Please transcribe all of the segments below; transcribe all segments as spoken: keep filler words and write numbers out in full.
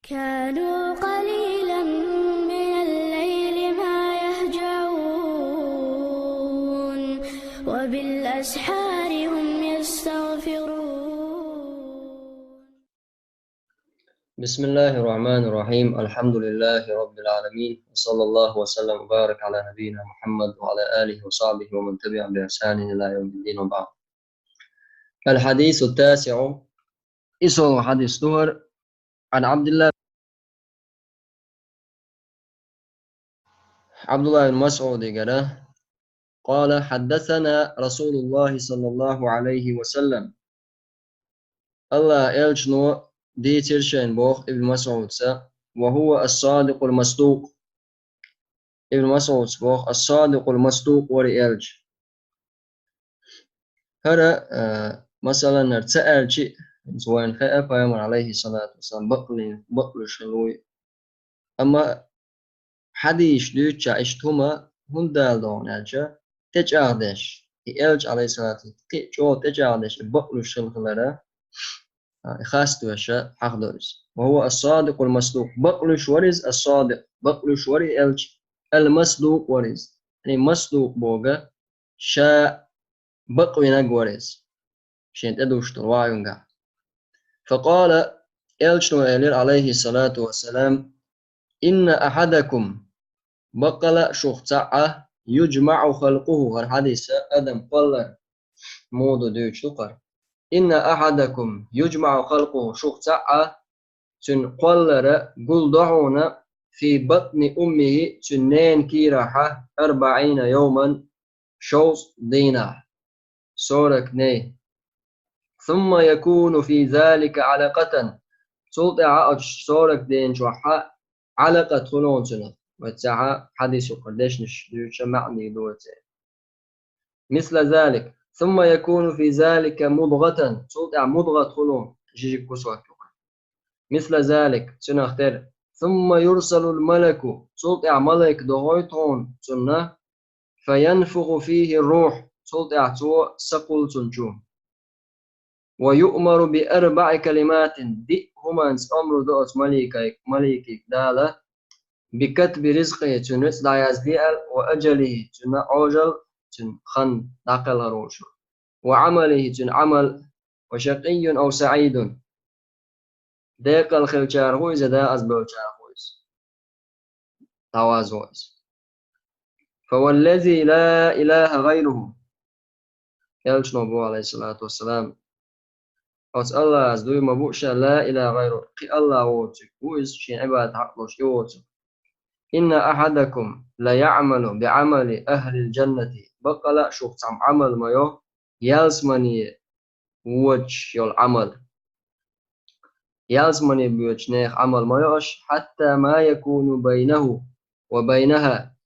كانوا قليلا من الليل ما يهجعون، وبالأسحار هم يستغفرون. بسم الله الرحمن الرحيم. الحمد لله رب العالمين، وصلى الله وسلم وبارك على نبينا محمد وعلى آله وصحبه ومن تبعهم بإحسان إلى يوم الدين، وبعد. الحديث التاسع. ИсолгӀа хьадис ду хӀара. عن عبد الله، عبد الله بن مسعود قال: قال: حدثنا رسول الله صلى الله عليه وسلم. АллахӀа элчано дийцира шайна, боху Ибн МасӀуда, وهو الصادق المصدوق. Ибн МасӀуда боху: الصادق المصدوق вара и элча. ХӀара, а, масалан, хӀара ца аьлча а, хӀинца вайна хаьа, Пайхамар, عليه الصلاة والسلام, бакълуьйш хилла вуй. Амма хьадисаш дуьйцучохь иштта хӀума хӀунда ала догӀу аьлча, тӀечӀагӀдеш, и элча, عليه الصلاة والسلام, кхин а чӀогӀа тӀечӀагӀдеш, и бакълуьйш хилла хилар, а, и хастам беш хьахдо иза. وهو الصادق المصدوق. Бакълуьйш вара иза, الصادق, бакълуьйш вара и элча, المصدوق вара иза. Яъни масдукъ бохург ша бакъвинарг вара иза, шена тӀедуьгуш долу вахьйунгахь. فقال, элчано элира, عليه الصلاة والسلام: إن أحدكم, баккъала а шух цхьаъ, يجمع خلقه, хӀара хьадис адам кхоллар муха ду дуьйцуш ду хӀара. إن أحدكم يجمع خلقه, шух цхьаъ, цуьнан кхоллар гулдо хьуна, في بطن أمه, цуьнан ненан кийрахь, أربعين يوما, шовзткъа дийнахь, сорок дней. ثم يكون في ذلك علقة. Цул тӀаьхьа оцу сорок ден чохь Ӏалакъат хуьлу цунах. Вай цхьа хьадис юкъара дешнаш дуьйцуш маьӀна дийр ду вай церан. مثل ذلك. ثم يكون في ذلك مضغة. Цул тӀаьхьа мудгӀат хуьлу, жижиг кусок юкъара. مثل ذلك, цунах тера. ثم يرسل الملك, цул тӀаьхьа малайк дохуьйту хьуна цунна, فينفخ فيه الروح, цул тӀаьхьа цо са кхуллу цунна чу. ويؤمر بأربع كلمات, диъ хӀуманца омра до оцу малайкай-, малайкига Дала, بكتب رزقه, цуьнан рицкъ дӀаяздо аьлла, وأجله, цуьнан Ӏожалла, цуьнан хан дӀакхелхар волуш. وعمله, цуьнан Ӏамал, وشقي أو سعيد. Декъала хиллачарах ву иза, декъаза болчарах ву иза. ДӀавазво иза. فوالذي لا إله غيره. Элчано боху, عليه الصلاة والسلام: оцу АллахӀаца дуй ма бу ша, لا إله غيره, кхин АллахӀ воцург ву иза, шен Ӏибадат хьакъ долуш и воцург. إن أحدكم ليعمل بعمل أهل الجنة. Баккъала а шух цхьамма Ӏамал ма йо, ялсамане воьдуш йолу Ӏамал. Ялсамане боьдучу нехан Ӏамал ма йо аша, حتى ما يكون بينه وبينها.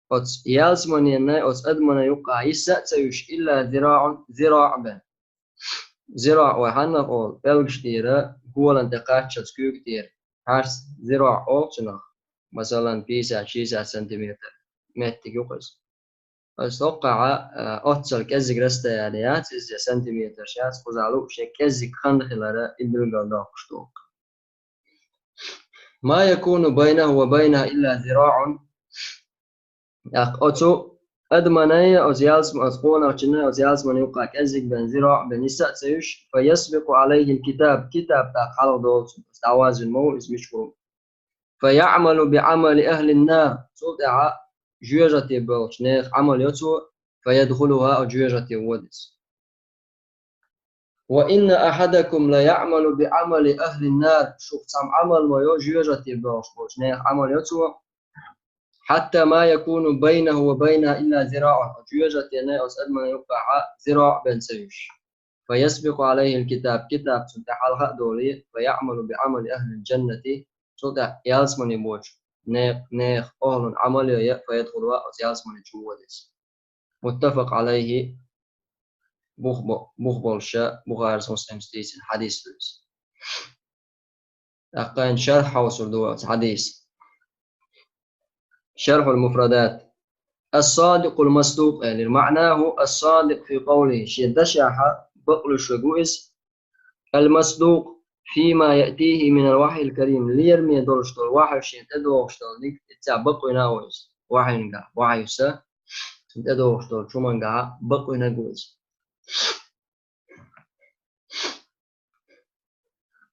Оцу ялсаманенна, оцу адамана юккъахь йиса а ца юьсуш, إلا ذراع, зираӀ бен. ЗираӀ вай хьанна олу, пӀелгаш тӀера, голана тӀе кхаччалц куьйга тӀера, хьарс зираӀ олу цунах. Масалан, пятьдесят-шестьдесят сантиметр меттиг ю-кх иза. Аса хӀоккхахь, а, оццал кӀеззиг расстояние яц иза, я сантиметраш яц, кхузахь лууш, я кӀеззиг хан хилар, и билгалдоккхуш ду-кх. ما يكون بينه وبينها إلا ذراع. ТӀаккха оцу адаманна, оцу ялсам-, оцу къонахчунна, оцу ялсаманин юккъахь кӀеззиг бен, зираӀ бен йиса а ца юьсуш, فيسبق عليه الكتاب, китаб тӀаккха хьалха долу цунна, оцу дӀавазвина ма ву иза мичахь ву. فيعمل بعمل أهل النار. Цул тӀаьхьа жоьжахате боьлхучу нехан Ӏамал йо цо, فيدخلها, оцу жоьжахате воьду иза. وإن أحدكم ليعمل بعمل أهل النار. Шух цхьамма Ӏамал ма йо, жоьжахате боьлхуш болчу нехан Ӏамал йо цо. حتى ما يكون بينه وبينها إلا ذراع. Жоьжахатенна оцу адаманна юккъахь зираӀ бен ца юьсуш. فيسبق عليه الكتاب, китаб цунна тӀе хьалха а долий, فيعمل بعمل أهل الجنة, цул тӀаьхьа ялсамане боьдучу не-, нехан охӀлун Ӏамал йо, я, فيدخلها, оцу ялсамани чу воьду иза. متفق عليه, бух бо-, бух болуш, Бухарис, Муслимс дийцина хьадис ду иза. ТӀаккха шарх хьовсур ду оцу хьадисан. شرح المفردات. الصادق المصدوق, яъни معناه الصادق في قوله, шен дашехь бакълуьйш верг ву иза. المصدوق, فيما يأتيه من الوحي الكريم, лераме долуш долу вахьи шен тӀедогӀуш долу дика, цигахь бакъвина а ву иза. Вахьингахь, вахьи сан, цунна тӀедогӀуш долу чумангахь бакъвина а ву иза.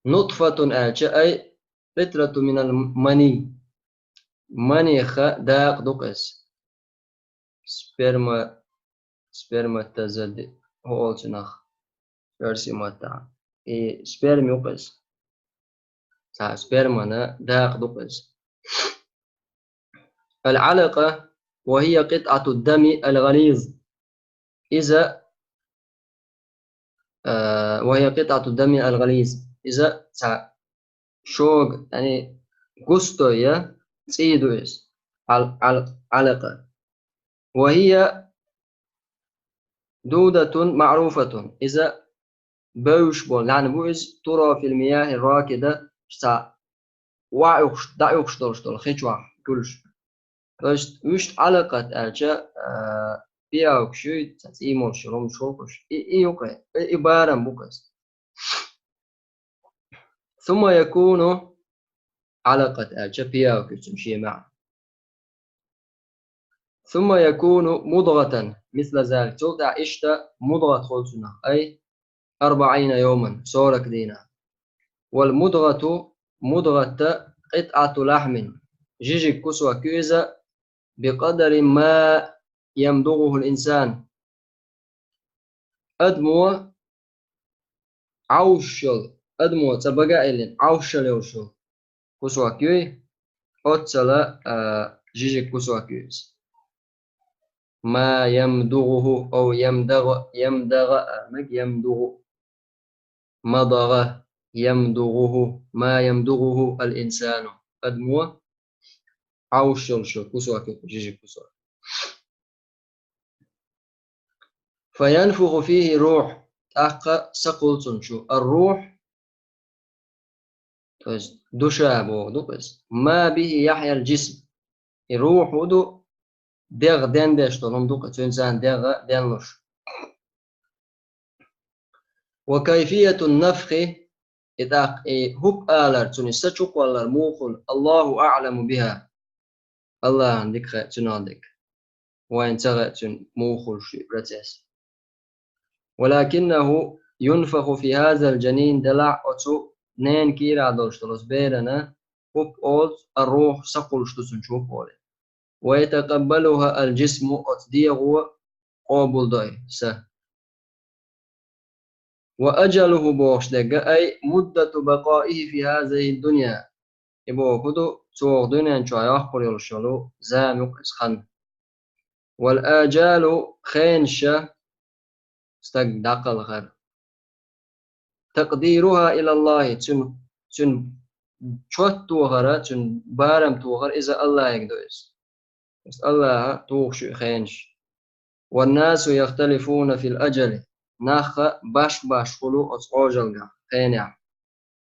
نطفة аьлча, أي قطرة من المني. Маниха дакъа ду-кх иза. Сперма, сперматозоид, хӀу олу цунах оьрсийн маттахь. И сперма ю-кх иза. Цхьа спермана дакъа ду-кх иза. العلقة وهي قطعة الدم الغليظ. Иза, а, وهي قطعة الدم الغليظ. Иза цхьа шога, яъни густой я, цӀий ду иза. Ал-, ал-, алакъа. وهي دودة معروفة. Иза бевзаш болу лаьна бу иза, ترى في المياه الراكدة, цхьа охьаоьхуш, дӀаоьхуш долуш долу хи чохь гулуш. То есть вуьшта алакъат аьлча, а, пиявкаш юй, цхьа цӀий молуш йолу хӀумнаш хуьлуш. И, и ю-кх, и, и барам бу-кх иза. ثم يكون, алакъат аьлча пиявка ю цуьнан шен маьӀна. ثم يكون مضغة مثل ذلك. Цул тӀаьхьа иштта мудгӀат хуьлу цунах, أي أربعين يوما, сорок дийнахь. والمضغة, мудгӀат قطعة لحم, жижиг кусок ю иза, بقدر ما يمضغه الإنسان. Адамо Ӏовшуш йолу, адамо цӀа бага а йиллина, Ӏовшуш йолуш йолу кусок юй, оццала, а, жижиг кусок ю иза. ما يمضغه أو يمضغ, يمضغ, а, мег يمضغ. مضغ, يمضغه, ما يمضغه الإنسان. Адамо Ӏовшуш йолуш йолу кусок ю, жижиг кусок. فينفخ فيه الروح, тӀаккха сакхуьлу цунна чу. الروح, то есть душа бохург ду-кх иза. ما به يحيا الجسم. И рухь хӀун ду, дегӀ дендеш долу хӀума ду-кх, цуьнан царна дегӀ денлуш. وكيفية النفخ, и тӀаккха и хӀуп алар, цуьнан са чукхоллар муха хуьлу, الله أعلم بها. АллахӀна дика хаьа цуьнан дика. Вайна ца хаьа цуьнан муха хуьлуш ю процесс. ولكنه ينفخ في هذا الجنين, делахь оцу ненан кийрахь долуш долу оцу берана хӀуп олу, الروح, сакхуьлуш ду цуьнан чу хӀуп олий. ويتقبلها الجسم, оцу дегӀо къобалдой са. وأجله бохуш дерг, أي مدة بقائه في هذه الدنيا. И бохург ду, цо дуьнен чохь йоккхур йолуш йолу зама ю-кх иза, хан. والآجال, хенаш, стаг дӀакхалхар. تقديرها إلى الله, цуьнан, цуьнан чот тохар, цуьнан барам тохар иза АллахӀе ду иза. Иза АллахӀа тухуш ю хенаш. والناس يختلفون في الأجل. Нах башха-башха хуьлу оцу Ӏожалгахь, хенехь.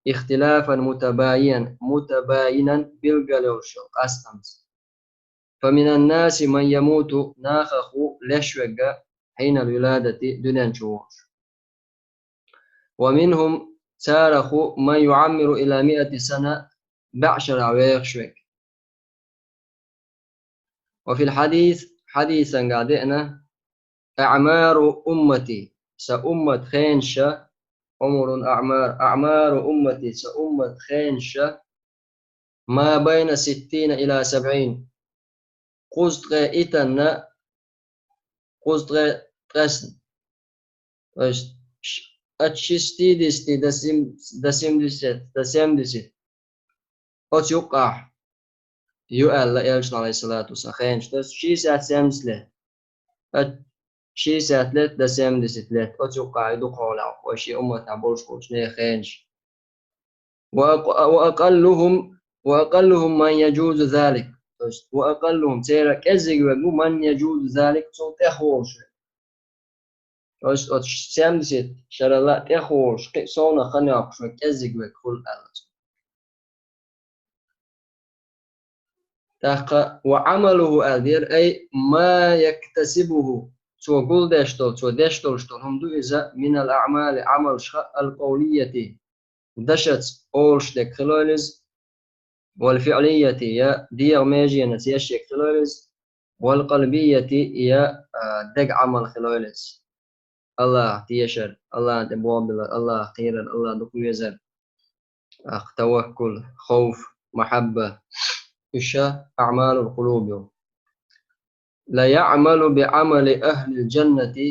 اختلافا متباينا, متباينا, билггал йолуш йолу къастамца. فمن الناس من يموت, нахах ву леш верг, حين الولادة, дуьнен чу волуш. ومنهم, царах ву, من يعمر إلى مائة سنة, бӀе шарахь вехаш верг. وفي الحديث, хьадисангахь деана, أعمار أمتي, сан уммат хенаш, عمر أعمار, أعمار أمتي, сан уммат хенаш, ما بين ستين إلى سبعين. Кхузткъе итанна, кхузткъе ткъесна. То есть, ш-, от шестидесяти до сем-, до семидесяти, до семидесяти. Оцу юккъехь ю аьлла Элчано, алейхиссалату вассалам, хенаш. То есть, шестьдесят, семьдесят лет. От шестьдесят лет до семьдесят лет. Оцу юккъехь ю дукха хьолахь, вай шен умматехь болуш болчу нехан хенаш. وأق-، وأقلهم، وأقلهم من يجوز ذلك. То есть, وأقلهم, церан кӀеззиг верг ву, من يجوز ذلك, цул тӀехволуш верг. То есть, оцу семьдесят шаралла тӀехволуш, кхин а совнах хан йоккхуш верг кӀеззиг верг хуьлу аьлла. ТӀаккха وعمله аьлла дера, أي ما يكتسبه, цо гулдеш долу, цо деш долуш долу хӀума ду иза, من الأعمال, Ӏамалшха, القولية, дашаца олуш дерг хилойла иза, вал фиълийяти, я дегӀан меженаца еш ерг хилойла иза, вал къалбийяти, я, а, дега Ӏамал хилойла иза. АллахӀах тешар, АллахӀан тӀе болх биллар, АллахӀах кхерар, АллахӀ дукха везар. Ах, таваккул, ховф, махьабба. Уьш аъмалул къулуб ю. Ла яъмалу би Ӏамали ахӀлил жаннати,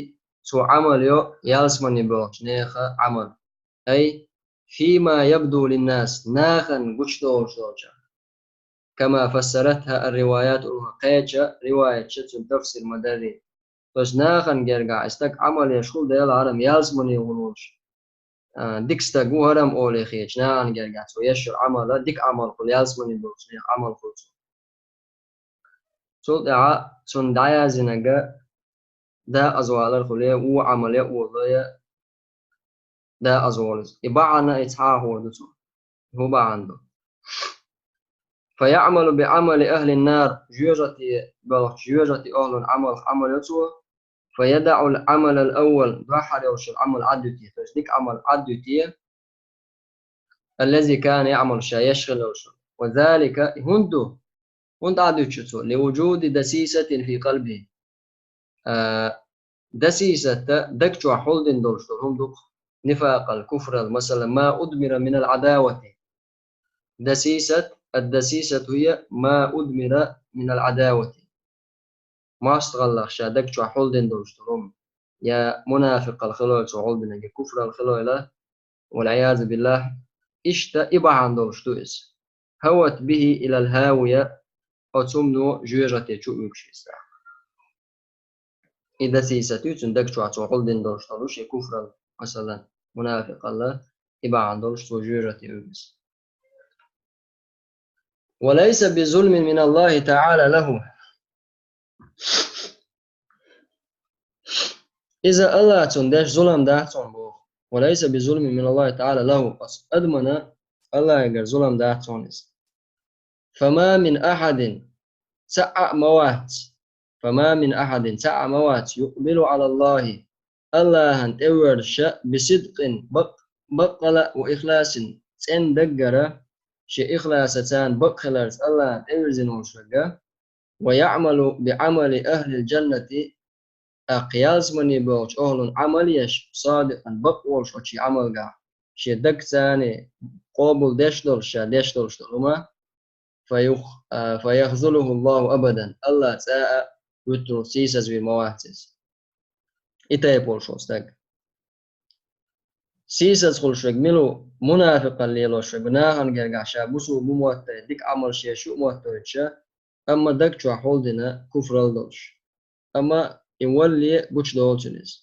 цо Ӏамал йо ялсамане болчу нехан Ӏамал. Ай, фима ябду линнас, нахана гучудолуш долчу. Кама фассаратха ар-риваятул ухра, кхечу риваяташа цуьнан тафсир ма-дарра. То есть нахана гергахь и стаг Ӏамал еш хуьлу, Делан Ӏалам, ялсамане хуьлуш, а, дика стаг ву хӀара-м олий хеташ, нахана гергахь цо еш йолу Ӏамал дика Ӏамал хуьлу, ялсамане болчу нехан Ӏамал хуьлу цо. Цул тӀаьхьа цунна дӀаяздинарг декъаза валар хуьлу, вон Ӏамал ян а волу, я декъаза волу иза. И бахьана и цхьа а хӀора ду цунна. ХӀун бахьана ду? Фа яъмалу би Ӏамали ахӀлин нар, жоьжахати болчу, жоьжахати охӀлун Ӏамалх Ӏамал йо цо, фа ядаӀул Ӏамалал аввал, дуьххьара йолуш йолу Ӏамал Ӏад ю те, то есть дика Ӏамал Ӏад ю те, аллази кана яъмалу, ша еш хилла йолуш. Ва залика, и хӀунда ду? ХӀунда Ӏад ю цо? Ли вужуди дасисатин фи къалби. А, дасисат даг чохь хьулдина долуш долу хӀума ду-кх. Нифакъал, куфрал, масала, ма удмира минал Ӏадавати. Дасисат, ад-дасисату хӀия ма удмира минал Ӏадавати. МостагӀаллах ша даг чохь хьулдина долуш долу хӀума. Я мунафикъал хилойла цо хьулдинарг, я куфрал хилойла, вал-Ӏиязу биллахӀ, иштта и бахьана долуш ду иза. Хават бихӀи илал хӀавия, оцу хӀумано жоьжахати чу уьгуш иза. И дасисат ю цуьнан даг чохь цо хьулдина долуш долуш, и куфрал, масалан, мунафикъалла, и бахьана долуш цо жоьжахати уьгу иза. Ва лайса би зулмин мин Аллахи таӀала лахӀу. Иза АллахӀа цунна деш зулам дац хьуна боху. Ва лайса би зулмин мин Аллахи таӀала лахӀу. Оцу адамана АллахӀагара зулам дац хьуна иза. Фама мин ахьадин, цхьа а ма вац, фама мин ахьадин, цхьа а ма вац, юкъбилу Ӏала Аллахи, АллахӀан тӀевоьрзуш, бисидкъин, бакъ-, баккъала а, ва ихласин, цӀена даггара, шен ихласаца, бакъ хиларца АллахӀан тӀевирзина волуш верг, ва яъмалу би Ӏамали ахӀлил жаннати, тӀаккха ялсамане болчу охӀлун Ӏамал еш, садикъан, бакъ волуш оцу Ӏамалгахь, шен дагца къобал деш долуш, ша деш долуш долу хӀума, фа юх-, а, фа яхзулуху Аллаху абадан, АллахӀ цкъа а вуьтург сийсазвийр ма вац иза. И тайпа волуш волу стаг. Сийсаз хуьлуш верг мила ву? Мунафикъалла лелош верг, нахана гергахь ша бусулба ву моттий, дика Ӏамалш еш ву моттуьйтуш, амма даг чохь хьулдина куфрал долуш. Амма и валле гучудолу цуьнан иза.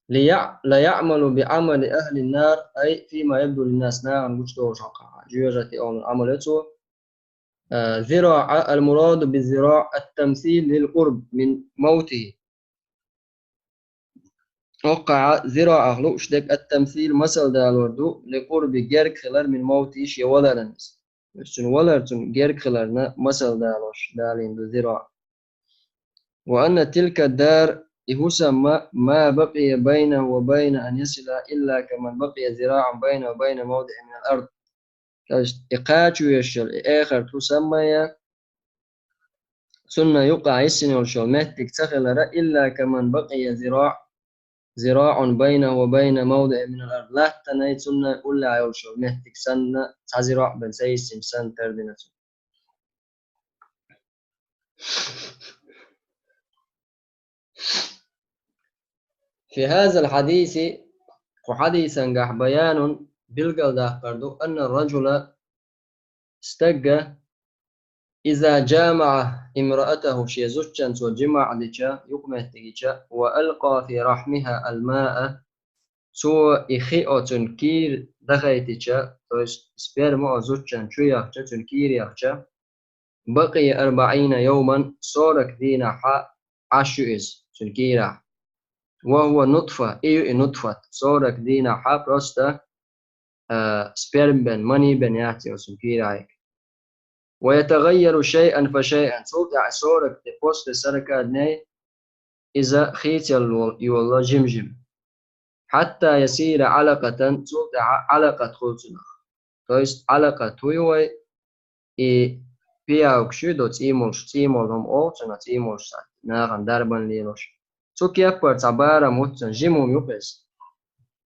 Лия-, ла яъмалу би Ӏамали ахӀлин нар, ай фима ябду линнас, нахана гучудолуш хьокъехь, жоьжахати охӀлун Ӏамал йо цо, а, зираӀа, ал-мураду би зираӀа ат-тамсил лил къурб мин мавтихи. ХӀоккхахь зираӀах лууш дерг ат-тамсил, масал далор ду, ли къурби, герга хилар, мин мавтихи, шен валаран иза. Цуьнан валар, цуьнан герга хиларна масал далош далийна ду зираӀа. Ва анна тилка дар, и хӀусамма, ма бакъия байнаху ва байна ан ясила илла каман бакъия зираӀан байнаху ва байна мавдиӀин минал ард. То есть и кхача вешал, и эхарт хӀусамма я, цунна юкъа йиссина йолуш йолу меттиг ца хилара, илла каман бакъия зираӀ, зираӀун байна ва байна мавдиӀин минал ард. Латтанай цунна уллехь йолуш йолу меттиг санна, цхьа зираӀ бен ца йиссинчу санна тардина цунна. Фи хазал хьадиси, кху хьадисангахь баянун, билгалдаккхар ду, анна ражула, стагга, иза жамаӀа имраатаху, шен зудчунна цо жимаӀ дича, юкъаметтигича, ва алкъа фи рахьмиха алмаа, цо и хи оцун кийра дахайтича, то есть сперма о зудчун чу яхча, цуьнан кийра яхча, бакъия арбаӀина йовман, сорок дийнахьа Ӏаш ю иза, цуьнан кийрахь. Ва хӀува нутфа, и ю и нутфат, сорок дийнахьа просто, а, сперм бен, мани бен яц и оцун кийрахь. Ва ятагӀайяру шайъан фа шайъан, цул тӀаьхьа сорок де, после сорока дней, иза хийцалла йолла жим-жим. حتى يصير علقة, цул тӀаьхьа Ӏалакъат хуьлу цунах. То есть Ӏалакъат хӀу ю вай, и пиявгаш ю до цӀиймалш, цӀиймал хӀума олу цунах, цӀиймалш санна, нахана дарбан лелош. Цу кеппара цхьа барам хӀутту цунна, жима хӀума ю-кх иза.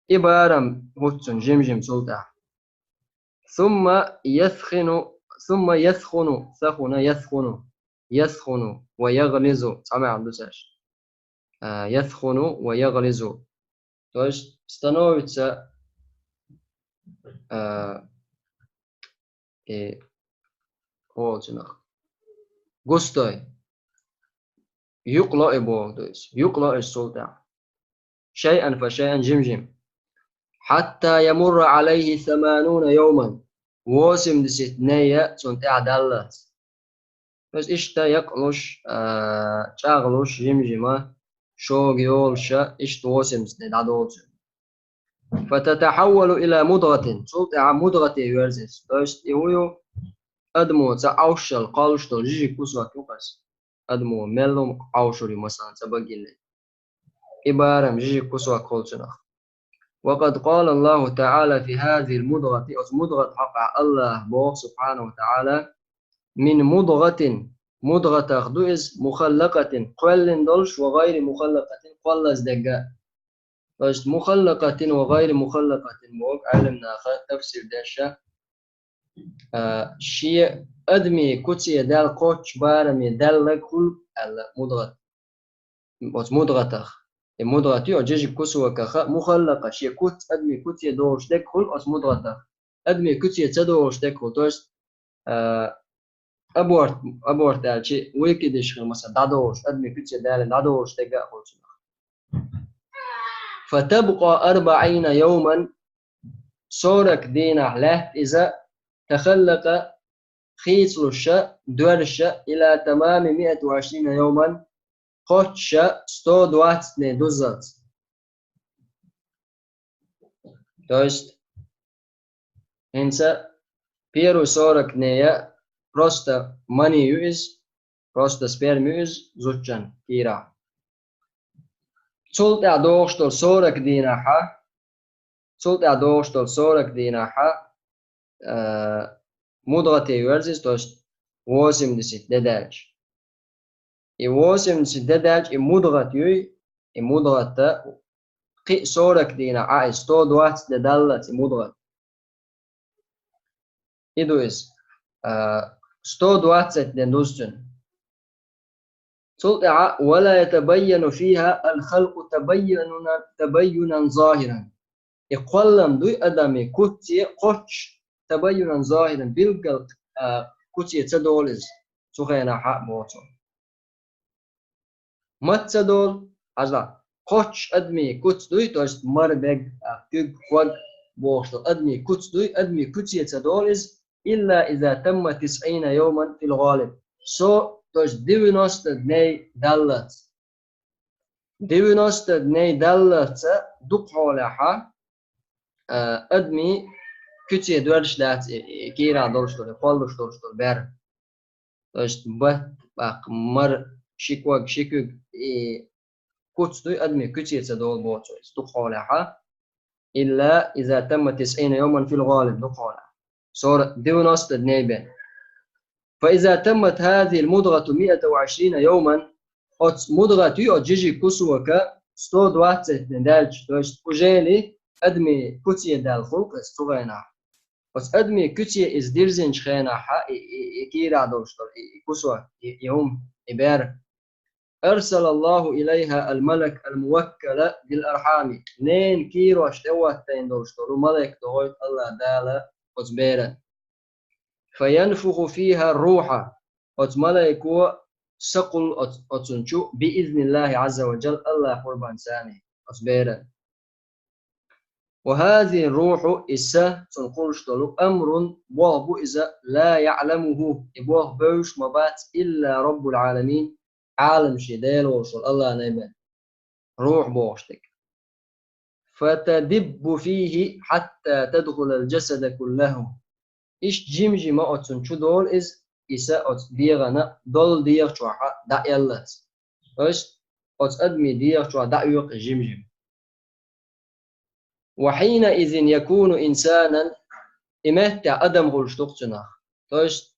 И барам хӀутту цунна жим-жима цул тӀаьхьа. ثم يثخن, ثم يثخن, ثخن يثخن, يثخن ويغلظ, цхьа маьӀна ду цаьршиннан. А, يثخن ويغلظ. То есть становится, а, и, олу цунах, густой. Юкъ ло и боху, то есть юкъ ло иза цул тӀаьхьа. شيئا فشيئا, жим-жим. حتى يمر عليه ثمانون يوما. Восемьдесят дней цунна тӀаьхьа даллалц. То есть иштта якъалуш, а, чӀагӀлуш, жим-жима, шога йолуша, иштта восемьдесят дней дӀадолу цуьнан. فتتحول إلى مضغة. Цул тӀаьхьа мудгӀате верза иза. То есть и хӀу ю, адамо цхьа Ӏовшал кхоллуш долу жижиг кусок ю-кх иза. Адамо мел хӀума Ӏовшур ю, масалан, цхьа багиллина. И барам жижиг кусок хуьлу цунах. وقد قال الله تعالى في هذه المضغة, оцу мудгӀат хьокъехь АллахӀа боху, субхьанаху ва тагӀала: من مضغة, мудгӀатах ду иза, مخلقة, кхоьллина долуш, وغير مخلقة, кхоллаза дерг а. То есть مخلقة وغير مخلقة боху Ӏеламнаха тафсир деш, а, шен адамийн куце даьлла, кхоччуш бараме даьлларг хуьлу аьлла мудгӀат. Оцу мудгӀатах. И мудгӀат ю оцу жижиг кусоках, مخلقة, шен куц, адамийн куце долуш дерг хуьлу оцу мудгӀатах. Адамийн куце ца долуш дерг хуьлу. То есть, а, аборт, аборт аьлча, выкидыш хир, масала, дӀадолуш, адамийн куце даьлла дӀадолуш дерг а хуьлу цунах. فتبقى أربعين يوما, сорок дийнахь лаьтта иза, تخلق, хийцалуша, доьрзуша, إلى تمام مائة وعشرين يوما, кхоччуша сто двадцать дней дуззалц. То есть, хӀинца первый сорок дней просто мани ю иза, просто сперма ю иза зудчун кийрахь. Цул тӀаьхьа догӀуш долу сорок дийнахьа, цул тӀаьхьа догӀуш долу сорок дийнахьа, а, мудгӀате верза иза, то есть восемьдесят де даьлча. И восемьдесят де даьлча, и мудгӀат юй, и мудгӀата кхин а сорок дийнахь Ӏа, и сто двадцать де даллалц и мудгӀат. И ду иза, а, сто двадцать ден дузу цуьнан. Цул тӀаьхьа: ولا يتبين فيها الخلق تبينا، تبينا ظاهرا. И кхоллам дуй адамийн куце кхоччуш, تبينا ظاهرا, билггал, а, куце ца долу иза цу хенахь а, боху цо. Маца ца долу, хьажал, кхоччуш адамийн куц дуй, то есть мара бег, а, куьг, ког бохуш долу адамийн куц дуй, адамийн куце ца долу иза, إلا إذا تم تسعين يوما في الغالب. Со, то есть девяносто дней даллалц. Девяносто дней даллалц дукха хьолехьа, а, адамийн куьце доьрзуш дац и, и кийрахь долуш долу, и кхоллуш долуш долу бер. То есть бат, баккха, мара, ши ког, ши куьг, и куц дуй адамийн куьце ца долу, боху цо, иза дукха хьолехьа. إلا إذا تم تسعين يوما في الغالب, дукха хьолехьа. Сорок, девяносто дней бен. فإذا تمت هذه المضغة مائة وعشرين يوما, оцу мудгӀат ю, оцу жижиг кусока сто двадцать ден даьлча, то есть уже адамийн куце даьлла хуьлу-кх иза цу хенахь. Оцу адамийн куьце иза дирзинчу хенахь, и, и, и кийрахь долуш долу, и, и кусок, и, и хӀума, и бер. أرسل الله إليها الملك الموكل بالأرحام. Ненан кийрош тӀехӀоттийна долуш долу малик дохуьйту АллахӀ Дала оцу беран. فينفخ فيها الروح. Оцу малико са кхуллу оц-, оцунна чу, بإذن الله عز وجل, АллахӀан къурбанца, оцу беран. وهذه الروح, и са, цунна кхуллуш долу, أمر, болх бу иза, لا يعلمه, и болх бевзаш ма бац, إلا رب العالمين, Ӏаламийн Дела волуш волу АллахӀан бен. Рухь бохуш дерг. فتدب فيه حتى تدخل الجسد كله. Иштта жим-жима оцунна чу долу иза, и са оцу дегӀана долу дегӀа чохь дӀаэллалц. То есть оцу адамийн дегӀа чохь дӀаоькъу иза жим-жима. وحينئذ يكون إنسانا, и меттехь адам хуьлуш ду-кх цунах. То есть,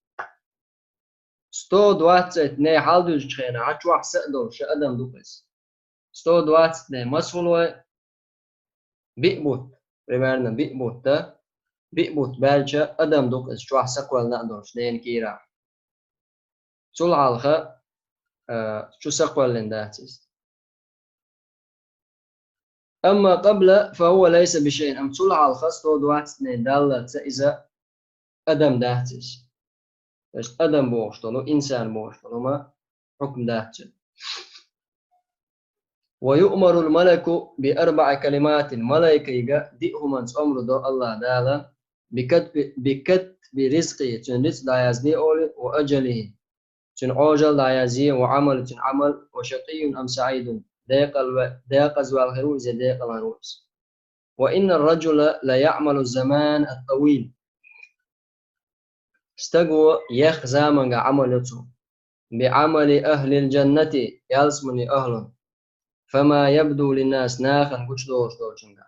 сто двадцать дней хьалдуьзучу хенахь, хьан чохь са а долуш, ша адам ду-кх иза. Сто двадцать дней маса хуьлу вай? Биъ бутт, примерно биъ бутт, да? Биъ бутт баьлча, адам ду-кх иза, чохь са кхоьллина а долуш, дена кийрахь. Цул хьалха, а, чу са кхоьллина дац иза. أما قبل فهو ليس بشيء, амма цул хьалха сто двадцать дней даллалц иза адам дац иза. То есть адам бохуш долу, инсан бохуш долу ма хьукм дац цуьнан. ويؤمر الملك بأربع كلمات, малайкига диъ хӀуманца омра до АллахӀ Дала, بكتب, بكتب رزقه, цуьнан рицкъ дӀаязде олий, وأجله, цуьнан Ӏожалла дӀаязъе, وعمله, цуьнан Ӏамал, وشقي أم سعيد, декъал ве-, декъаза ваьлла хир ву иза, декъала ву иза. وإن الرجل ليعمل الزمان الطويل. Стаго еха заманга Ӏамал йо цо. بعمل أهل الجنة, ялсаманин ахӀлун. فما يبدو للناس, нахана гучудолуш долчуьнга.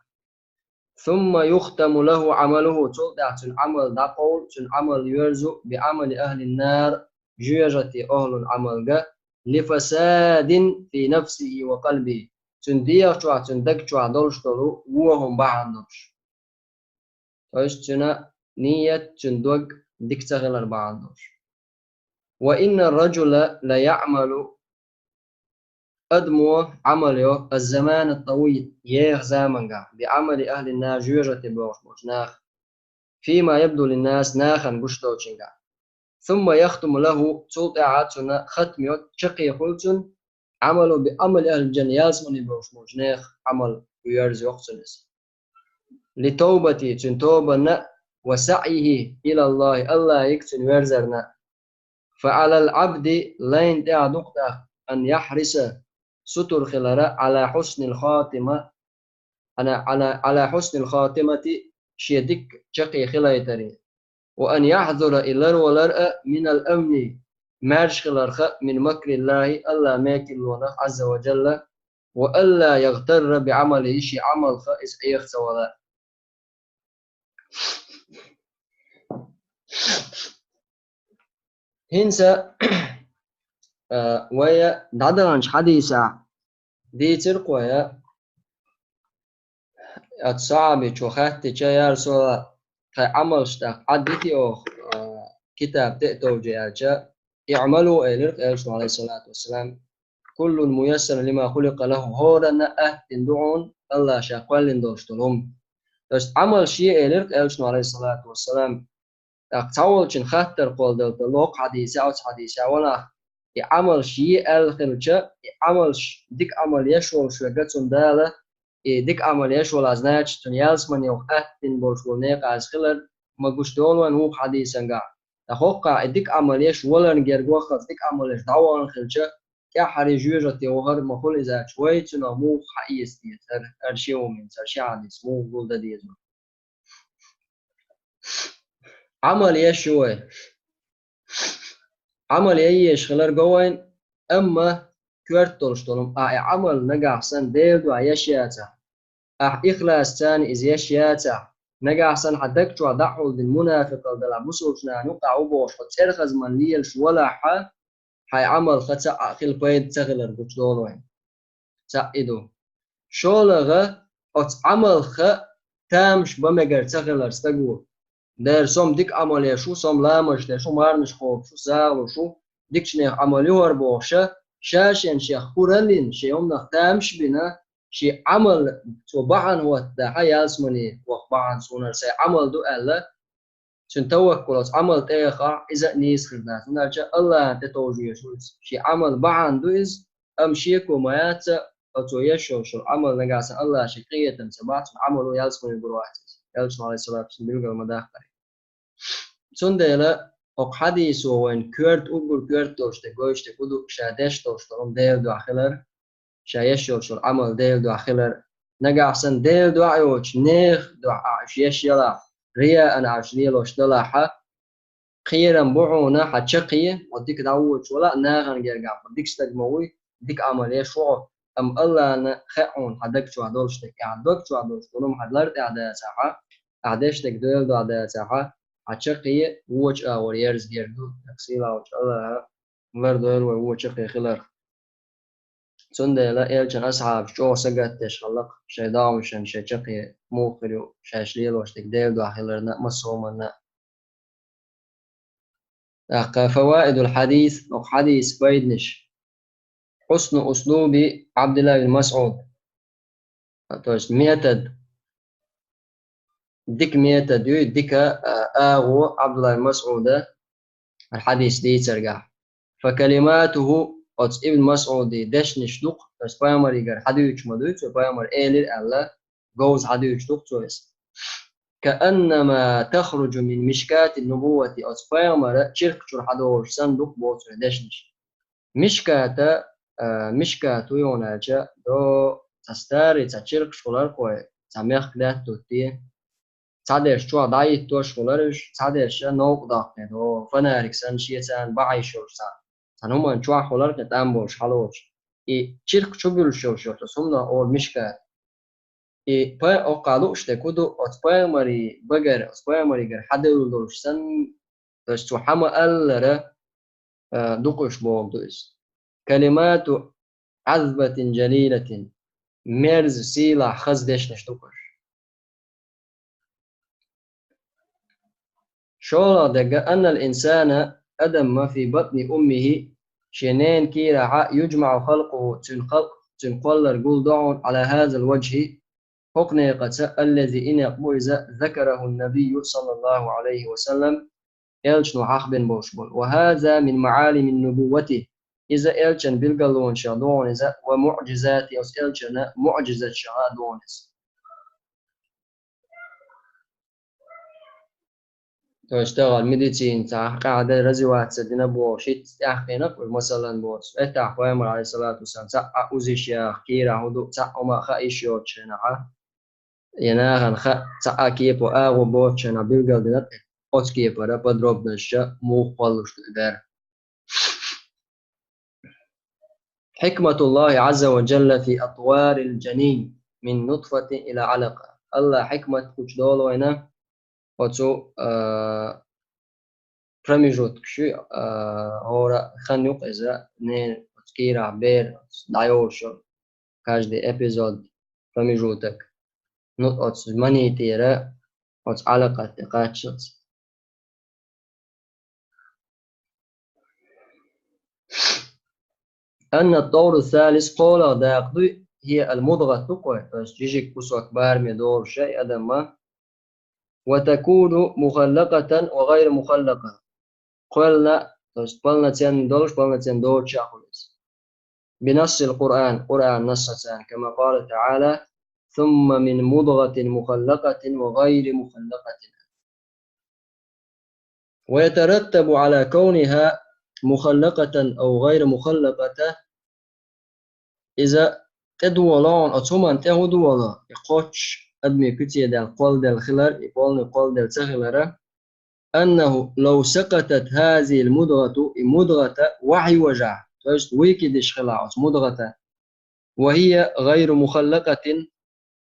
ثم يختم له عمله, цул тӀаьхьа цуьнан Ӏамал дӀакъовлу, цуьнан Ӏамал йоьрзу بعمل أهل النار, жоьжахатин ахӀлун Ӏамалга, لفساد في نفسه وقلبه, цуьнан дегӀа чохь, цуьнан даг чохь долуш долу вон хӀума бахьана долуш. То есть цуьнан ният, цуьнан дог дика ца хилар бахьана долуш. وإن الرجل ليعمل, адамо Ӏамал йо, الزمان الطويل, еха заманга, بعمل أهل النار, жоьжахати бохуш болчу наха, فيما يبدو للناس, нахана гучудолчуьнга. ثم يختم له, цул тӀаьхьа цунна хатам йо, чаккхе хуьлу цуьнан, عمله بعمل أهل الجنة, ялсамане бохуш болчу нехан Ӏамал йоьрзу йоккху цунна иза. لتوبته, цуьнан тобанна, وسعيه إلى الله, АллахӀе цуьнан верзарна. فعلى العبد, лайна тӀехь ду-кх тӀаккха, أن يحرص, сутара хилара, على حسن الخاتمة, على، على، على حسن الخاتمة, шен дика чаккхе хилийтаре. وأن يحذر, и ларвалар а, من الأمن, маьрша хиларх, من مكر الله, АллахӀан мекарлонах, عز وجل, وألا يغتر بعمله, шен Ӏамалх иза Ӏеха ца вала. ХӀинца, а, вай дӀадаханчу хьадисехь дийцира-кх вай, оцу сахьабичо хаьттича: «Я Расулаллах, тхайн Ӏамалш тӀаккха Ӏаддитий оха, а, китаб тӀе а товжий?» аьлча, «اعملوا», элира-кх элчано, عليه الصلاة والسلام, «كل ميسر لما خلق له», хӀоранна а аттина ду хьуна АллахӀа ша кхоьллина долуш долу хӀума. То есть Ӏамалш е, элира-кх элчано, عليه الصلاة والسلام. ТӀаккха цхьаволчун хаттар кхолладелла хӀокху хьадисехь, оцу хьадисехь ванах, и Ӏамалш е аьлла хилча, и Ӏамалш, дика Ӏамал еш волуш верг цунна Дала, и дика Ӏамал еш волахь, значит, цунна ялсамане ваха аттина болуш болу некъаза хилар ма гуш долу вайн вукху хьадисангахь. Ткъа хӀокхахь и дика Ӏамал еш валарна герга ваххалц дика Ӏамал еш дӀавахана хилча, тӀаьххьара жоьжахате вахар ма хуьлу иза аьлча, вай цунах муха хьаэца деза, хӀара, хӀара шен хӀуманца, хӀара шен хьадис муха гулдан деза? Ӏамал еш ю вай. Ӏамал ян езаш хилар го вайн, амма коьрта долуш долу, ахь и Ӏамал нагахь санна Делан дуьхьа еш яцахь, ахь ихлас царна иза еш яцахь, нагахь санна хьан даг чохь дӀахьулдина мунафикъалла далахь, бусулбачу нахана юкъахь ву бохуш, хьо цӀерхазман лелаш валахь, хьайн Ӏамалха цхьаъ а хила пайда ца хилар гучудолу вайн. Цхьаъ и ду. ШолгӀа, оцу Ӏамалха тамаш бан мегар ца хилар стаго. Дера, со-м дика Ӏамал еш ву, со-м ламазаш деш ву, мархнаш кхобуш ву, сагӀа луш ву, дикачу нехан Ӏамал ю хӀара бохуша, ша-шен шех кура а лина, шен хӀуманах тамаш а бина, шен Ӏамал цо бахьана хӀоттадахь, ялсамане ваха бахьана суна хӀара сайн Ӏамал ду аьлла, цуьнан таваккул оцу Ӏамал тӀе яхахь, иза а нийса хир дац. ХӀунда аьлча АллахӀан тӀе товжуьйтуш ву иза. Шен Ӏамал бахьана ду иза, амма шеко ма яц, оцо еш йолуш йолу Ӏамал нагахь санна АллахӀа шен къинхетам ца бахь, цуьнан Ӏамало ялсамане гур вац иза. Элчано, عليه الصلاة والسلام, билгал ма даккхара. Цундела хӀокху хьадисо вайн коьрта, уггар коьрта долуш дерг, гойтуш дерг хӀун ду, ша деш долуш долу хӀума Делан дуьхьа хилар, ша еш йолчу Ӏамал Делан дуьхьа хилар. Нагахь санна Делан дуьхьа йоцуш, нехан дуьхьа ахь уьш еш ялахь, рияъан ахь уьш лелош далахь, кхерам бу хьуна хьан чаккхе, хьо дика дӀавоьдуш валахь, нахана гергахь хьо дика стаг ма вуй, дика Ӏамал еш ву хьо, амма Аллахьна хаьа хьуна хьан даг чохь долуш дерг, ахь даг чохь долуш долу хьан лар тӀехь дацахь, ахь деш дерг Делан дуьхьа дацахь, хьан чаккхе вочу агӀор ерза герга ду, тӀаккха сийлахь волчу Аллахьа лардойла вай вочу чаккхе хиларх. Цундела элчан асхьабаш чӀогӀа сагатдеш хилла-кх шайн догӀмашна шайн чаккхе муха хир ю, шаьш лелош дерг Делан дуьхьа хиларна а, массо а хӀуманна а. ТӀаккха фаваидул хьадис, оха хьадис пайданаш. Хьусну услуби Абдулла бин Масъуд. То есть метод, дика метод ю, дика, а, агӀо Абдулла бин Масъуда хьадис дийцаргахь. Фа калиматуху, оцу Ибн Масъуди дешнаш ду-кх, то есть пайхамаригара хьадуьйцуш ма дуьйцу, пайхамар элира аьлла, говза хьадуьйцуш ду-кх цо иза. Кааннама тахруджу мин мишкати нубуввати, оцу пайхамара чиркх чуьра хьадолуш санна ду-кх боху цо дешнаш. Мишката, а, мишкат хӀун ю аьлча, до цхьа старый, цхьа чиркхаш хилар-кх вай, цхьа мехка даьттуттий. Цхьадерш чохь дӀахӀиттош хилар уьш, цхьадерш новкъа доккхий до, фонарик санна шен царна бахьийш йолуш цхьа, цхьана хӀуманна чохь хилар-кх и тӀам болуш хьалоцуш. И чиркх чу буьллуш йолуш йолу цу хӀуманах олу мишкат. И пай-, оккхахь лууш дерг хӀун ду, оцу пайхамарийн багара, оцу пайхамаригара хьадевлла долуш санна, то есть цо хьан ма-аллара, а, дукха уьш бохург ду иза. Калимату Ӏазбатин жалилатин, мерза, сийлахь, хаза дешнаш ду-кх уьш. ШолгӀа дерг, аннал инсана, адам ма фи батни уммихи, шен ненан кийрахьа, юджмаӀу халкъуху, цуьнан халкъ, цуьнан кхоллар гулдо хьуна, Ӏала хазал ваджхи, хӀокху некъаца, аллази, и некъ бу иза, закараху ннабийю, саллаллаху Ӏалайхи ва саллам, элчано хьахбина болуш болу. Ва хаза мин маӀалими ннубуввати, иза элчан билгалонех ду хьуна иза, ва муӀжизати, оцу элчан муӀжизатех ду хьуна иза. То есть тахана медицина цхьа къаьхьа дан развиваться дина бохуш, хӀинца тӀаьххьенах, масалан, боцу. Эттахь пайхамар, Ӏалайхиссалату вассалам, цхьаъ узиш яха кийрахь хӀун ду, цхьаъ хӀума хаа йиш йоцу шайнахьа. Я нахана хаа цхьа а кепо агӀо боцу шайнахь билгалдина, оцу кепара подробностьша муха кхоллуш ду и бер. Хьикматуллахи Ӏазза ва джалла фи атварил джанин мин нутфатин ила Ӏалакъа. Аллахь хьикмат гучудолу вайна оцу, а, промежуткаш ю, а, хӀора хан ю-кх иза, ненан оцу кийрахь бер дӀайолуш йолу, каждый эпизод, промежуток. Ну, оцу мани тӀера, оцу Ӏалакъат тӀе кхаччалц. Анна тӀовру салис, кхолагӀа дакъа дуй, хӀия ал-мудгъат ду-кх вай, то есть жижиг кусок бараме долуш и адамма, ва такуну мухаллакъатан ва гӀайра мухаллакъа. Кхолла, то есть полноценный долуш, полноценный доцуш а хуьлу иза. Бинассил Къуръан, Къуръан нассаца, кама къала тагӀала, сумма мин мудгъатин мухаллакъатин ва гӀайри мухаллакъатин. Ва ятараттабу Ӏала кавниха мухаллакъатан ав гӀайра мухаллакъата. Иза тӀедолу хьуна, оцу хӀуманна тӀе хӀун долу, и кхоччуш адамийн куьце даьлла кхолладелла хилар, и полный кхолладелла ца хилара, аннаху лав сакъатат хазихил мудгъату, и мудгъата вахьйожахь, то есть выкидыш хилахь оцу мудгъата, ва хӀия гӀайру мухаллакъатин,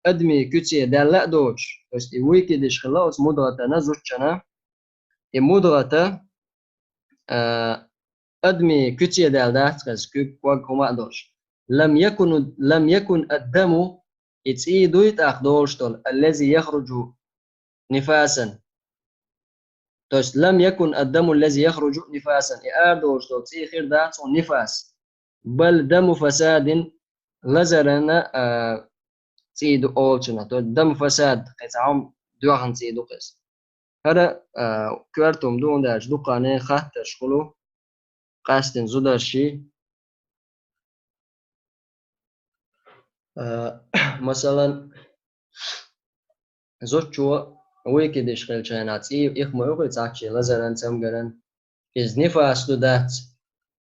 адамийн куьце даьлла а доцуш, то есть и выкидыш хилла оцу мудгъатана зудчана, и мудгъата, а, адамийн куьце даьлла дац хеза, куьг, ког хӀума а долуш. Лам якуну, лам якун ад-даму, и цӀий дуй тӀаккха долуш долу, аллази яхруджу нифасан. То есть, лам якун ад-даму лази яхруджу нифасан. И арадолуш долу цӀий хир дац хьуна нифас. Бал даму фасадин, лазарана, а, цӀий ду олучунах. То есть, даму фасад, кхин цхьа хӀума доьхна цӀий ду кхин иза. ХӀара, а, коьрта хӀума ду, хӀунда аьлча дукха хаттарш хуьлу, къаьстина зударший. А, масалан, зудчо выкидыш хилча хьайна цӀий, их ма ю кхин цхьаьччи лазаран, цамгаран. Иза нифас ду дац.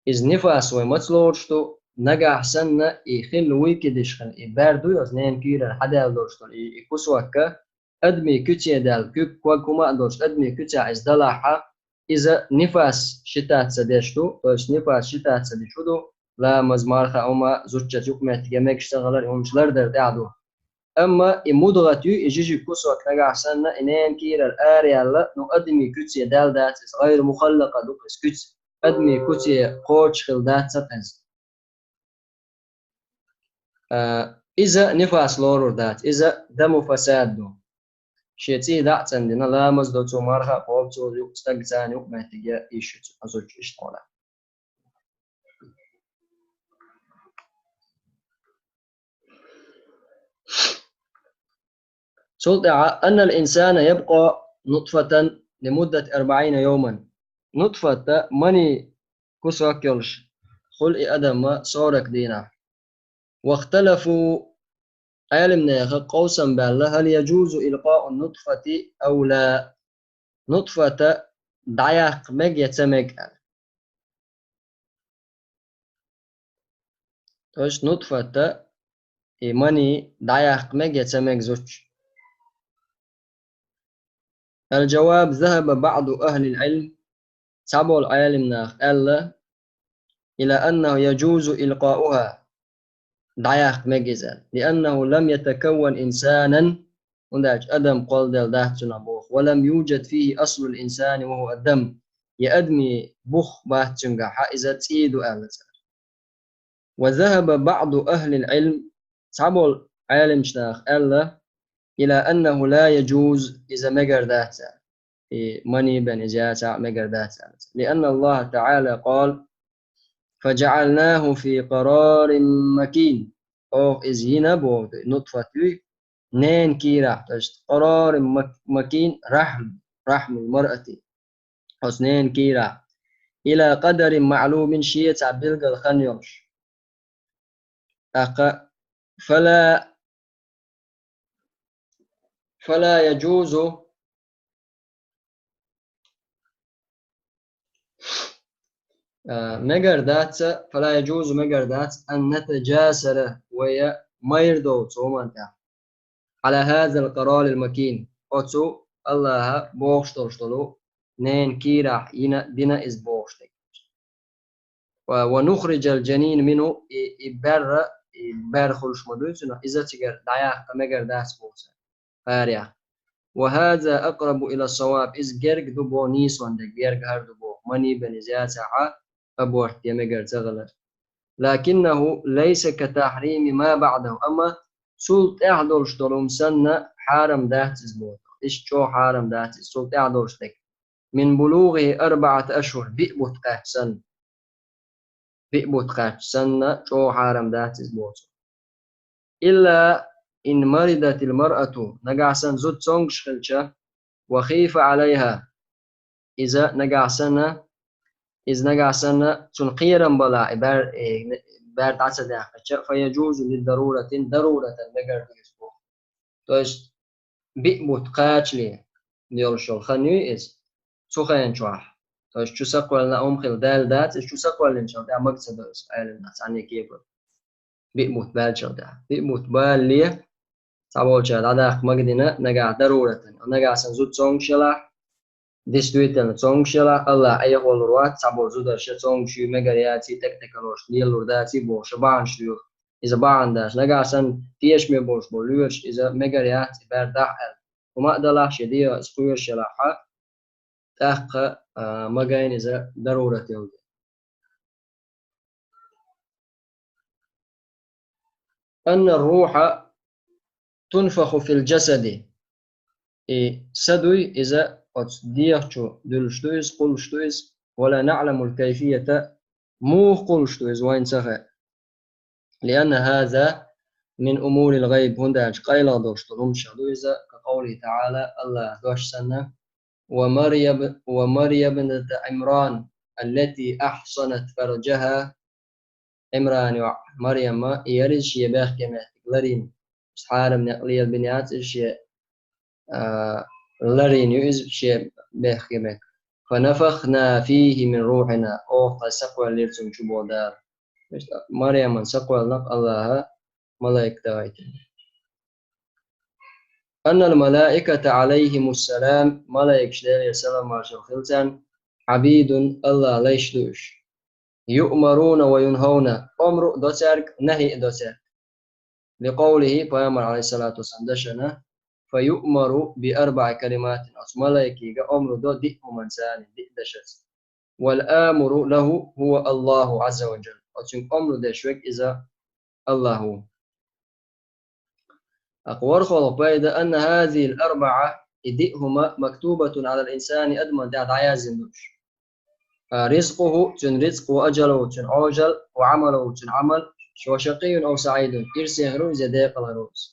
Иза нифас вай маца лоруш ду, нагахь санна и хилла выкидыш хилла, и бер дуй оцу ненан кийрара хьадаьлла долуш долу, и, и кусокка, адамийн куьце даьлла, куьг, ког хӀума а долуш, адамийн куьцехь иза далахьа, иза нифас считаться деш ду, то есть нифас считаться деш хӀун ду, ламаз, марха, хӀума, зудчуьнца юкъаметтиге мегаш ца хилар, хӀумаш лардар тӀехь ду. Амма и мудгӀат ю, и жижиг кусок нагахь санна, и ненан кийрара араяьлла, ну, адамий куьце даьлла дац иза, гӀайр мухаллакъа ду иза куьц, адамий куьце кхочуш хилла дац иза. А, иза нифас лорур дац, иза даму фасад ду. Шен цӀий дӀа а цӀандина, ламаз до цо, марха а кхобу цо, юкъ-, стаг царна юкъаметтиге йиш ю цо, хьо зудчуьнца иштта хьо. Цул тӀаьхьа, أن الإنسان يبقى نطفة لمدة أربعين يوما. Нутфата, мани кусок йолуш хуьлу и адам сорок дийнахь. واختلفوا, Ӏеламнаха къовсам баьлла, هل يجوز إلقاء النطفة أو لا. Нутфата дӀаяккха мега я ца мега аьлла. То есть нутфата, и мани дӀаяккха мега я ца мега зудчуьнца. الجواب: ذهب بعض أهل العلم, цхьаболу Ӏеламнаха аьлла, إلى أنه يجوز إلقاؤها, дӀаяккха мега иза, لأنه لم يتكون إنسانا, хӀунда аьлча адам кхолладелла дац цунах боху, ولم يوجد فيه أصل الإنسان وهو الدم, и адамийн бух бац цуьнгахь, иза цӀий ду аьлла цара. وذهب بعض أهل العلم, цхьаболу Ӏеламчу наха аьлла, إلى أنه لا يجوز, иза мегар дац аьлла. И мани бен иза яцахь а мегар дац аьлла. لأن الله تعالى قال: فجعلناه في قرار مكين. Оха иза йина боху, нутфат юй, ненан кийрахь, то есть قرار مك-, مكين, رحم, رحم المرأة. Оцу ненан кийрахь. إلى قدر معلوم, шен цхьа билггал хан йолуш. ТӀаккха, فلا، فلا يجوز, а, мегар дац, فلا يجوز, мегар дац, أن نتجاسر, вай майра довлу цу хӀуманна тӀехь. على هذا القرار المكين. Оцу Аллаха бохуш долуш долу ненан кийрахь йина, дина иза бохуш дерг. و، ونخرج الجنين منه, и, и бер, и бер хуьлуш ма дуй цунах, иза цигара дӀаяккха мегар дац боху цара. Араяьккха. وهذا أقرب إلى الصواب. Иза герга ду боху нийсонан дерг, герга хӀара ду боху. Мани бен иза яцахь а, аборт е мегар ца хилар. لكنه ليس كتحريم ما بعده. Амма цул тӀаьхьа долуш долу хӀума санна, хьарам дац иза боху. Иштта чӀогӀа хьарам дац иза, цул тӀаьхьа долуш дерг. من بلوغه أربعة أشهر. Биъ бутт кхаьчча санна. Биъ бутт кхаьчча санна, чӀогӀа хьарам дац иза боху. إلا إن مرضت المرأة. Нагахь санна зуда цомгуш хилча, وخيف عليها. Иза нагахь санна, иза нагахь санна, цунна кхерам балахь, и бер, и бер дӀа ца даьккхича, فيجوز للضرورة, даруратан мегар ду иза боху. То есть, биъ бутт кхачале йолуш йолу хан юй иза, цу хенчохь. То есть, чу сакхоьллина хӀума хилла даьлла дац, иза чу сакхоьллинчул тӀаьхьа мага ца до иза, Ӏеламнаха цхьанне кепара. Биъ бутт баьллачул тӀаьхьа. Биъ бутт балале, цхьаболчара дӀадаккха мага дина, нагахь даруратан. Нагахь санна зуда цомгуш елахь, действительно, цомгуш елахь, Аллах Ӏехалур вац, цхьаболу зударша цомгуш юй, мегар яций, тӀекӀтӀекалошка лелалур даций бохуш, бахьанаш лоьху. Иза бахьана дац. Нагахь санна тешаме болуш болу лоьраш, иза мегар яц, и бер дахь аьлла. ХӀума а далахь, шен дегӀан иза кхоьруш елахь а, тӀаккха, а, магийна иза дарурат йолу. أن الروح تنفخ في الجسد. И са дуй, иза оцу дегӀа чу дуьллуш ду иза, кхуллуш ду иза, ولا نعلم الكيفية, муха кхуллуш ду иза, вайна ца хаьа. لأن هذا من أمور الغيب, хӀунда аьлча къайлагӀа долуш долу хӀуманаш ду иза, كقوله تعالى, Аллаха дош санна, ومريم، ومريم ابنة عمران التي أحصنت فرجها. Ӏимран йоӀ Марьяма, и яра иза шен бехке меттиг ларйина. Хьарам некъ лелабина яц иза шен, а, ларйина ю иза шен бехке меттиг. فنفخنا فيه من روحنا, оха тхайн са кхоьллира цунна чу боху Дала. Марьяман са кхоьллина Аллаха малайк дахийтина. أن الملائكة عليهم السلام, малайкаш, Делера салам-маршалла хила царна, عبيد, Аллахан лайш ду уьш. يؤمرون وينهون, омру а до цаьрга, нахьи а до цаьрга. لقوله, пайхамар, عليه الصلاة والسلام, дешна: فيؤمر بأربع كلمات, оцу малайкига омру до диъ хӀуманца, диъ дешаца. والآمر له هو الله عز وجل, оцуьнга омру деш верг иза АллахӀ ву. ТӀаккха ворхӀалгӀа пайда: أن هذه الأربعة, и диъ хӀума, مكتوبة على الإنسان, адамна тӀехь дӀаяздина ду уьш. رزقه, цуьнан рицкъ, وأجله, цуьнан Ӏожалла, وعمله, цуьнан Ӏамал, وشقي أو سعيد, ирсе хир ву иза я декъала хир ву иза.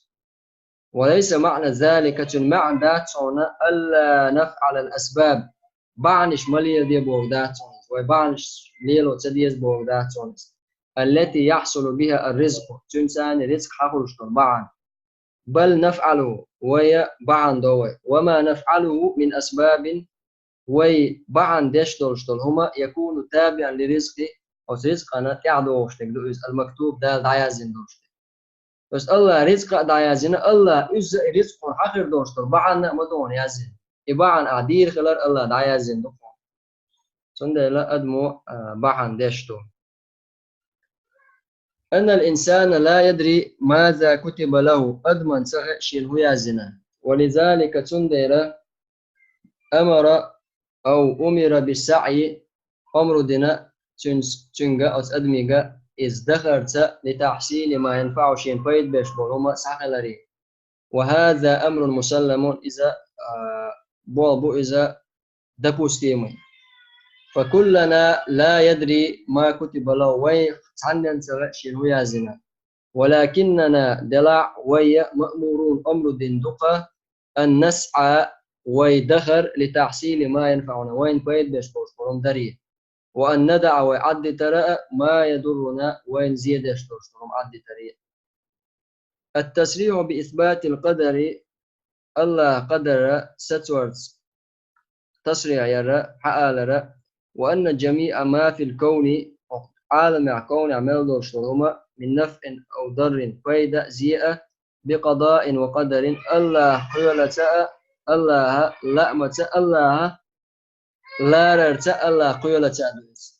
وليس معنى ذلك, цуьнан маьӀна дац хьуна, ألا نفعل الأسباب, бахьанаш ма леладе бохург дац хьуна иза, вай бахьанаш лело ца деза бохург дац хьуна иза. التي يحصل بها الرزق, цуьнца рицкъ хьахулуш долу бахьана. بل نفعله, вай бахьана до вай. وما نفعله من أسباب, вай бахьана деш долуш долу хӀума, يكون تابعا للرزق, оцу рицкъана тӀаьхьадогӀуш дерг ду иза, المكتوب, Дала дӀаяздина долуш дерг. То есть АллахӀа рицкъа а дӀаяздина, АллахӀа иза и рицкъ хьуна хьахир долуш долу бахьана а ма ду хьуна яздина. И бахьана ахь дийр хилар АллахӀа дӀаяздина ду хьуна. Цундела адамо, а, бахьана деш ду. أن الإنسان لا يدري ماذا كتب له, адамна ца хаьа шена хӀун яздина. ولذلك, цундела, أمر أو أمر بالسعي, омру дина цуьнца, цуьнга, оцу адамига, иза дахарца, لتحصيل ما ينفعه, шена пайда беш болу хӀума схьахиларе. وهذا أمر مسلم, иза, а, болх бу иза допустимый. فكلنا لا يدري ما كتب له, вай цхьаннен ца хаьа шена хӀун яздина. ولكننا, делахь а, вай, مأمورون, омру дина ду-кх, أن نسعى, вай дахар, لتحصيل ما ينفعنا, вайна пайда беш болуш болу хӀума даре. وأن ندع, вай Ӏаддитара а, ما يضرنا, вайна зен деш долуш долу хӀума Ӏаддитаре. التصريح بإثبات القدر, АллахӀа къадара сацорца тасрихь яра, хьаалара, وأن جميع ما في الكون, Ӏаламехь, кавнехь мел долуш долу хӀума, من نفع أو ضر, пайда а, зе а, بقضاء وقدر, АллахӀа кхоьлаца а, АллахӀа лаамаца а, АллахӀа ларарца а, АллахӀа кхоьлаца а ду иза.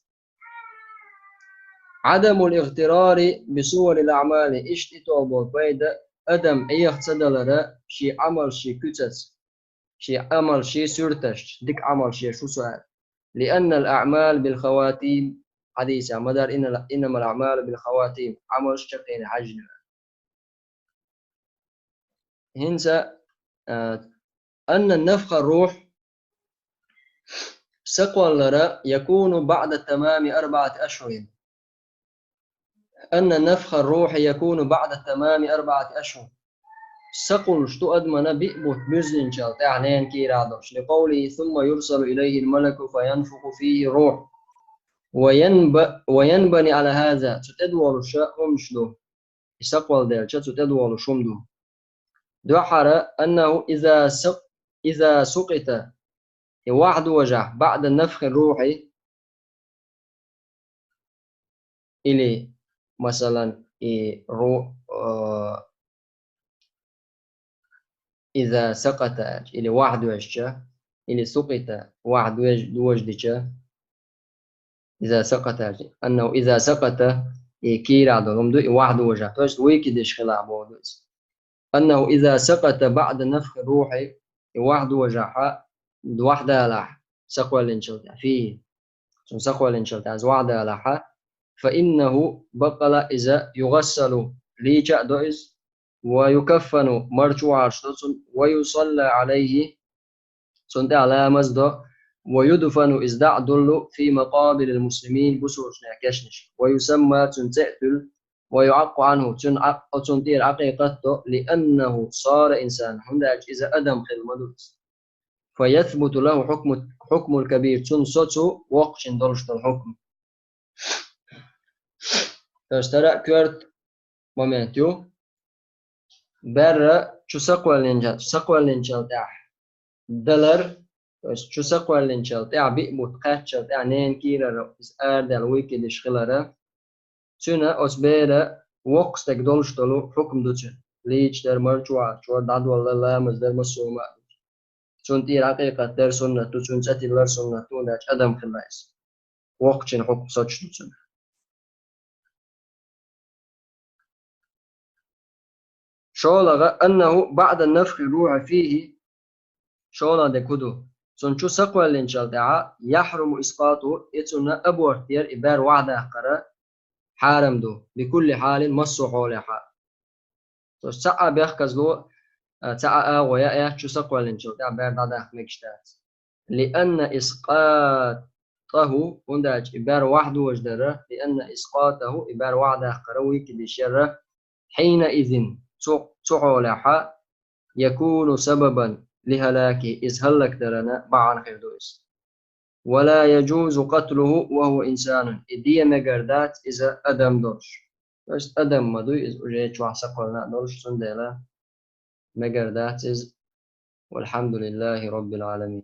عدم الاغترار بصور الأعمال, иштта и тӀехь болу пайда, адам Ӏеха ца далара шен Ӏамалшен куьцаца, шен Ӏамалшен суьрташца, дика Ӏамалш еш ву со аьлла. لأن الأعمال بالخواتيم, хьадисехь ма-дарра, إنما الأعمال بالخواتيم, Ӏамалш чаккхенехь хьаьжжина. ХӀинца, а, أن نفخ الروح, сакхоллар, يكون بعد تمام أربعة أشهر. أن نفخ الروح يكون بعد تمام أربعة أشهر. Сакхуллуш ду адамна биъ бутт буьззинчул тӀаьхьа ненан кийрахь долуш. لقوله: ثم يرسل إليه الملك فينفخ فيه الروح. وينب-، وينبني على هذا. Цу тӀедогӀуш хӀумнаш ду. И сакхолладелча, цу тӀедогӀуш хӀума ду. Дуьххьара: أنه إذا سق-، إذا سقط, и вахьа дожахь, بعد نفخ الروح, или, масалан, и ру-, э, إذا سقط аьлча, или вахьа доьжча, или سقط, вахьа дож-, дождича, إذا سقط аьлча, أنه إذا سقط, и кийрахь долу хӀума ду, и вахьа дожахь, то есть выкидыш хилахь боху ду иза. أنه إذا سقط بعد نفخ الروح, и вахьа дожахь, вахьа далахь, сакхоьллинчул тӀаьхьа, فيه, цунна сакхоьллинчул тӀаьхьа иза вахьа далахь, فإنه, баккъала иза, يغسل, лийча а до иза, ويكفن, марчу вахьарш до цунна, ويصلى عليه, цунна тӀехь ламаз до, ويدفن, иза дӀа а дуьллу, في مقابر المسلمين, бусулбанех кешнашка, ويسمى, цуьнан цӀе а туьллу, ويعق عنه, цуьнан Ӏа-, оцунна тӀера Ӏакъикъат до, لأنه صار إنسانا, хӀунда аьлча иза адам хилла ма ду иза. فيثبت له حكم, حكم الكبير, цунна соцу воккхачун долуш долу хьукм. То есть, тара коьрта момент ю. Берра чу сакхоьллинча-, сакхоьллинчул тӀаьхьа далар, то есть чу сакхоьллинчул тӀаьхьа, биъ бутт кхаьччул тӀаьхьа ненан кийрара иза арадаьлла выкидыш хилара, цуьнан оцу бера воккха стаг долуш долу хьукм ду цуьнан. Лийча дар, марчу вахьарш вар, дӀадоллар, ламаз дар, массо а хӀума а ду. Цунна тӀера Ӏакъикъат дар суннат ду, цуьнан цӀе тиллар суннат ду, хӀунда аьлча адам хилла иза. Воккхачун хьукм соцуш ду цуьнан. ШоллагӀа, أنه بعد نفخ الروح فيه, шоллагӀа де куду. Цун чу сакхоьллинчул тӀаьхьа, يحرم إسقاطه, и цунна аборт дер, и бер вахьдаккхара хьарам ду, بكل حال, массо а хьолехьа. То есть цхьа а бехказло, а, цхьа а агӀо яаьча чу сакхоьллинчул тӀаьхьа бер дӀадаккха мегаш дац. لأن إسقاطه, хӀунда аьлча и бер вахьдожадара, لأن إسقاطه, и бер вахьдаккхара, выкидыш яра, حينئذ, цу, цу хьолехьа, يكون سببا لهلاكه, из хӀаллакдарана бахьан хир ду из. ولا يجوز قتله وهو إنسان, и де мегар дац иза адам долуш. То есть адам ма дуй, иза уже чохь сакхоьллина а долуш, цундела мегар дац иза. والحمد لله رب العالمين.